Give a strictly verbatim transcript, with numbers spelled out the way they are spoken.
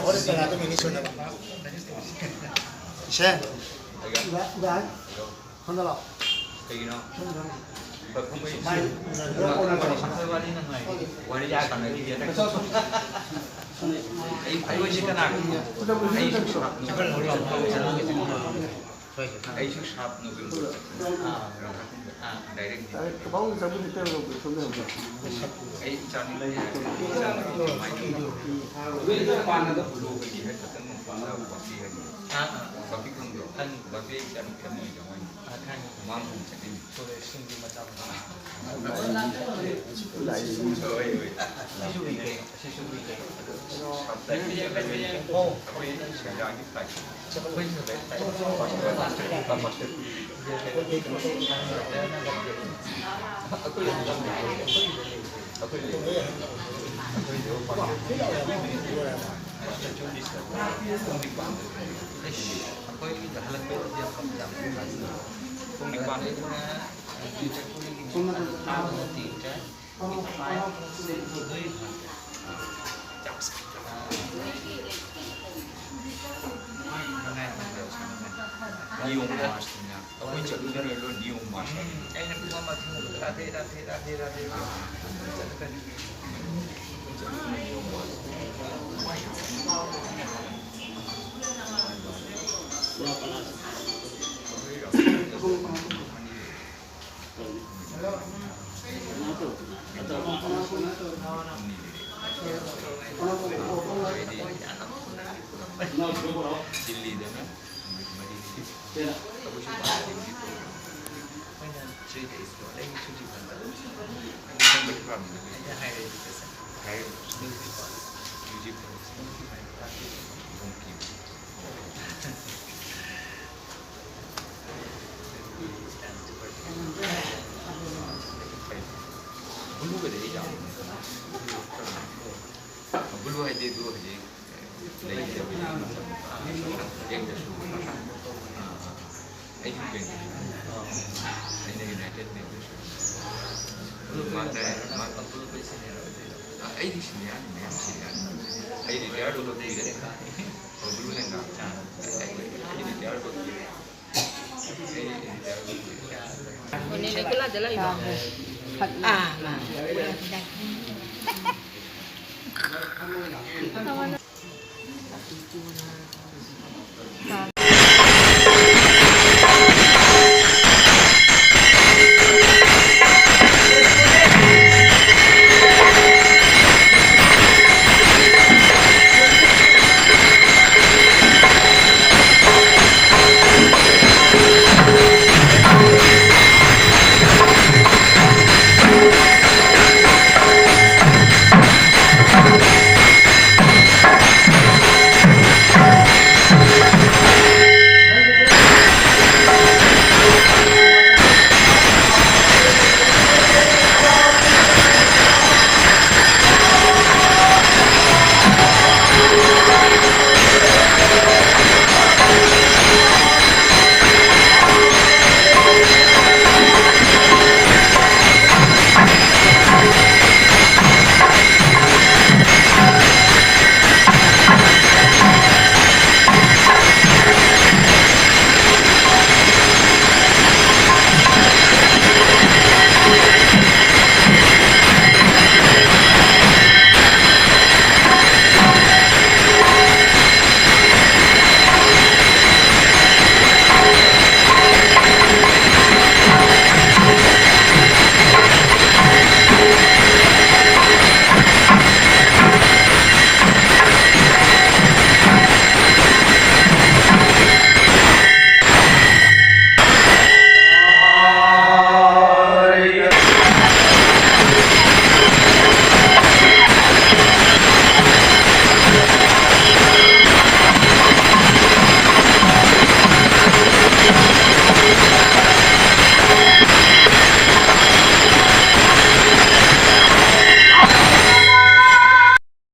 ꯍꯣꯔꯦꯟ ꯀꯅꯥꯗ ꯃꯤꯅꯤ ꯁꯣꯏꯅꯕ? ꯏꯁꯦ꯫ ꯍꯟꯗꯛ ꯂꯥꯛꯑꯣ꯫ ꯀꯩꯒꯤꯅꯣ? ꯃꯥꯏ ꯋꯥꯔꯤ ꯁꯥꯟꯅꯈꯤꯒꯦ꯫ ꯑꯩ, ꯑꯩꯈꯣꯏꯁꯤ ꯀꯅꯥꯒꯤꯅꯣ? ꯑꯩꯁꯨ ꯁꯥꯞ ꯅꯣꯕꯦꯝꯕꯔ꯫ ꯑꯩꯁꯨ ꯁꯥꯞ ꯅꯣꯕꯦꯝꯕꯔ꯫ ꯑꯥ꯫ ꯑꯥ꯫ ꯗꯥꯏꯔꯦꯛ꯫ ꯑꯩ ꯏꯆꯥꯅꯨꯄꯤ꯫ ꯕ꯭ꯂꯨ ꯍꯣꯏꯒꯤ ꯍꯦꯛ ꯈꯛꯇꯪ ꯄꯥꯟꯅꯕ ꯕꯥꯄꯤ ꯍꯥꯏꯗꯣ꯫ ꯑꯥ, ꯑꯥ꯫ ꯕꯥꯄꯤ ꯈꯪꯕ꯭ꯔꯣ? ꯈꯪꯉꯤ꯫ ꯕꯥꯄꯤ ꯏꯆꯥꯅꯨꯄꯤ ꯑꯃ ꯑꯣꯏꯗꯧ ꯍꯥꯏꯅꯤ꯫ ꯑꯥ, ꯈꯪꯉꯤ꯫ ꯃꯥꯡ ꯈꯨꯝ ꯆꯠꯂꯤꯅꯤ꯫ ꯁꯨꯔꯦꯁ ꯁꯤꯡꯒꯤ ꯃꯆꯥ꯫ ꯍꯣꯏ, ꯍꯣꯏ꯫ ꯁꯤꯁꯨ ꯎꯏ ꯀꯩꯅꯣ, ꯁꯤꯁꯨ ꯎꯏ ꯀꯩꯅꯣ꯫ ꯑꯣ꯫ ꯑꯩꯈꯣꯏ ꯁꯦꯟꯗ꯭ꯔꯥꯒꯤ ꯐ꯭ꯂꯥꯏꯠ꯫ ꯑꯩꯈꯣꯏ ꯁꯤꯗ ꯂꯩ꯫ ꯑꯩꯈꯣꯏ ꯂꯩ꯫ ꯑꯩꯈꯣꯏ ꯂꯩ꯫ ꯑꯩꯈꯣꯏ ꯍꯜꯂꯛꯄꯩꯗꯤ ꯌꯥꯝ ꯀꯝ-, ꯌꯥꯝ ꯀꯝ-, ꯄꯨꯡ ꯅꯤꯄꯥꯟ꯫ ꯅꯤꯌꯣꯝ ꯃꯥꯔꯁꯅꯤꯅ꯫ ꯑꯩꯈꯣꯏ ꯆꯠꯂꯨꯗꯅ ꯂꯣꯏ ꯅꯤꯌꯣꯝ ꯃꯥꯔꯁ ꯍꯥꯏ꯫ ꯑꯩꯅ ꯄꯨꯡ ꯑꯃ ꯊꯦꯡꯅꯕꯗ ꯔꯥꯙꯦ, ꯔꯥꯙꯦ, ꯔꯥꯙꯦ, ꯔꯥꯙꯦ꯫ ꯗꯤꯜꯂꯤꯗꯅ ꯅꯨꯃꯤꯠ ꯃꯔꯤꯅꯤ꯫ ꯑꯩꯈꯣꯏꯁꯨ ꯄꯥꯟꯗꯦ꯫ ꯑꯩꯈꯣꯏꯅ three days ꯂꯣ꯫ ꯑꯩ ꯁꯨꯇꯤ ꯐꯪꯕ꯫ ꯑꯩ ꯆꯪꯕꯗꯤ ꯄꯥꯝꯗꯦ꯫ ꯑꯩꯅ ꯍꯥꯏꯔꯦ꯫ ꯍꯥꯏꯔꯦ꯫ ꯌꯨ ꯖꯤ ꯐꯪꯉꯦ꯫ ꯕ꯭ꯂꯨꯒꯗꯤ ꯑꯩ ꯌꯥꯝ ꯕ꯭ꯂꯨ ꯍꯥꯏꯗꯤ ꯕ꯭ꯂꯨ ꯍꯥꯏꯗꯤ ꯂꯩꯇꯕꯅꯤ꯫ ꯕꯦꯡꯛꯇꯁꯨ꯫ ꯑꯩꯁꯨ ꯕꯦꯡꯛꯇꯁꯨ꯫ ꯑꯩꯅ ꯌꯨꯅꯥꯏꯇꯦꯠ ꯕꯦꯡꯛꯇꯁꯨ꯫ ꯃꯥ ꯇꯔꯥꯏ-, ꯃꯥ-, ꯑꯩ ꯑꯩꯗꯤ ꯁꯤꯅꯤꯌꯥꯔꯅꯤ, ꯃꯌꯥꯝ ꯁꯤꯅꯤꯌꯥꯔꯅꯤ꯫ ꯑꯩ ꯔꯤꯇꯥꯌꯔ ꯇꯧꯕ ꯀꯨꯏꯔꯦ꯫ ꯑꯩ ꯔꯤꯇꯥꯌꯔ ꯇꯧꯕ ꯀꯨꯏꯔꯦ꯫ ꯑꯥ, ꯃꯥ꯫